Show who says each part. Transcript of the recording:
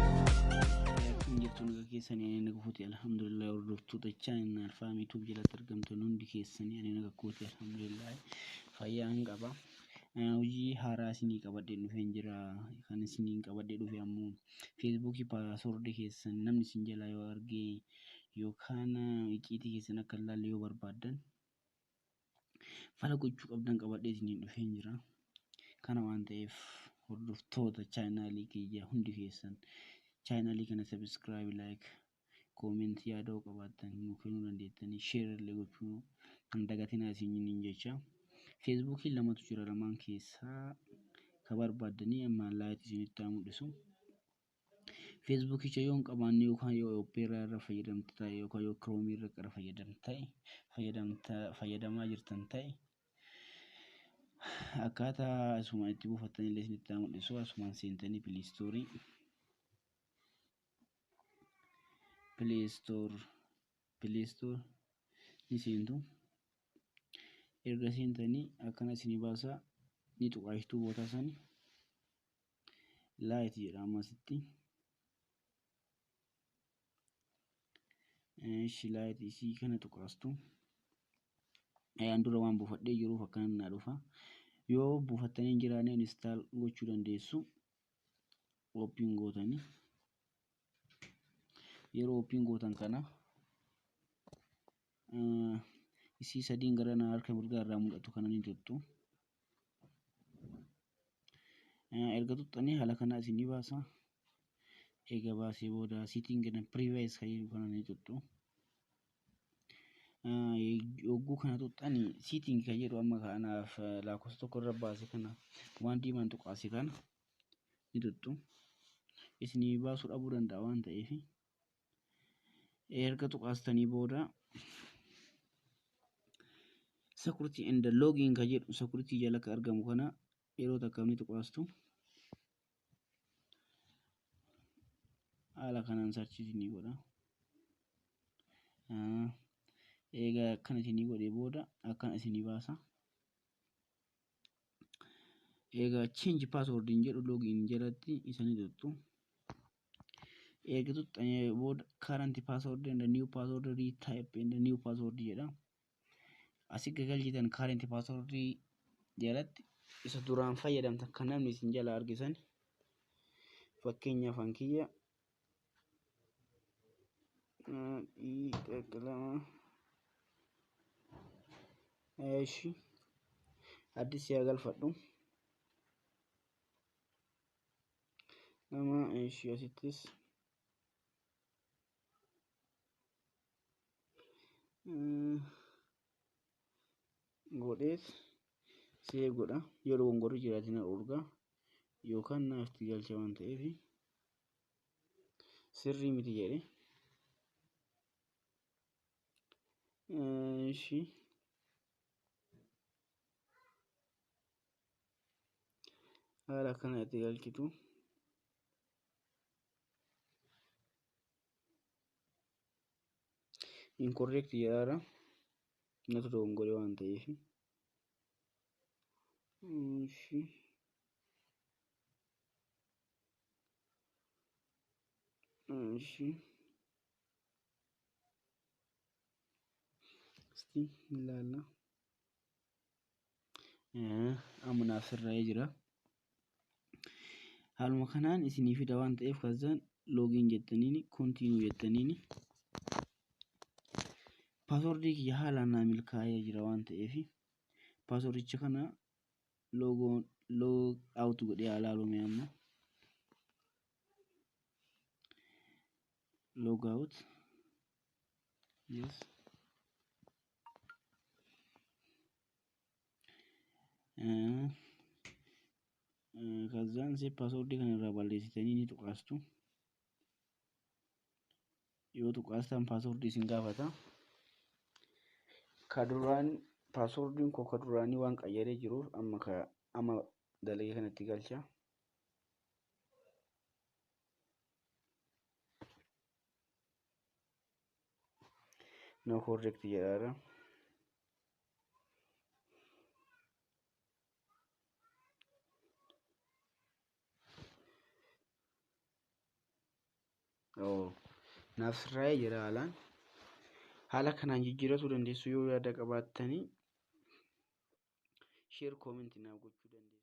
Speaker 1: Akkam jirtu, naga keessanii? Ani naga kooti, alhamdulillah. Hordoftoota channel Alfaa YouTube jalatti argamtan hundi keessanii, ani naga kooti, alhamdulillah, fayyaan qaba. Hojii haaraa isinii qabadhee dhufeen jira. Kan isinii qabadhee dhufe ammoo Feesbuukii passwordii keessan namni isin jalaa yoo argee yookaan icciitii keessan akka hin laalle yoo barbaaddan fala gochuu qabdan qabadhee isinii dhufeen jira. Kana waan ta'eef, hordoftoota channelii kiyya hundi keessan channelii kana subscribe, like, comment, yaada yoo qabaattan nuu kennuu dandeettanii, share illee gochuu hin dagatinaa isiniin jecha. Feesbuukiin lamatu jira, lamaan keessaa ka barbaaddanii amma Lite isinitti haa mul'isu. Feesbuukicha yoo hin qabaanne yookaan yoo Opera irra fayyadamtu ta'e yookaan yoo Chrome irra qara fayyadamtu ta'e, fayyadamaa jirtan ta'e, akkaataa asumaan itti buufattan illee isinitti haa mul'isu. Asumaan seentanii Play Store ni seentu. Erga seentanii akkana isinii baasaa, ni tuqaashtuu bootaa sani Lite jedha ammasitti. Ishi Lite isii kana tuqaastu. Ayaan dura waan buufadhee jiruuf akkana naa dhufa. Yoo buufattanii hin jiraanne install gochuu dandeessu. Open gootanii. Yeroo open gootan kana isii sadiin gara harka mirgaa irraa mul'atu kana ni tuttu. Erga tuttanii haala kanaa isinii baasa. Eega baasee booda setting and privacy kan jedhu kana ni tuttu. Yogguu kana tuttanii setting kan jedhu amma kanaaf lakkoofsa tokko irra baase kana waan diimaan tuqaase kana ni tuttu. Isinii baasuu dhabuu danda'a waan ta'eef. Erga tuqaastanii booda security and login kan jedhu security jala kan argamu kana yeroo takka ni tuqaastu. Haala kanaan search isinii godha. Egaa akkana isinii godhee booda akkana isinii baasa. Egaa change password hin jedhu login jalatti isa ni tuttu. Eega tuttanii booda current password and new password, retype and new password jedha. Asii gagalchitan current password jalatti isa duraan fayyadamtan kan namni isin jala argisan, fakkeenyaaf kiyya lama eeshi addis yaa galfadhu lama, eeshi asittis godheet save godha. Yoo dogongorri jiraate na urga yookaan naaf itti galcha waan ta'eef sirrii miti jedhe. Ishi haala akkana itti galchitu. Incorrect jedhaara, natu dogongore waan ta'eef. Ishi ishi isti ilaalla. Amma naaf sirraa'ee jira. Haaluma kanaan isinii fida waan ta'eef kazaan login jettaniini continue jettaniini passwordii kiyya haalaan naa milkaa'ee jira waan ta'eef passwordicha kana logoon log out godhee haa ilaalume. Amma log out, yes. Kazaan se passwordii kana irraa balleessitanii ni tuqaastu. Yoo tuqaastan passwordii isin gaafata. Ka duraan passwordiin koo ka duraanii waan qayyaree jiruuf amma ka amma dalagee kanatti galcha. No correct jedhaara. Oo, naaf sirraa'ee jira haalaan. Haala kanaan jijjiirachuu dandeessu. Yoo yaada qabaattanii share, comment naaf gochuu dandeessu.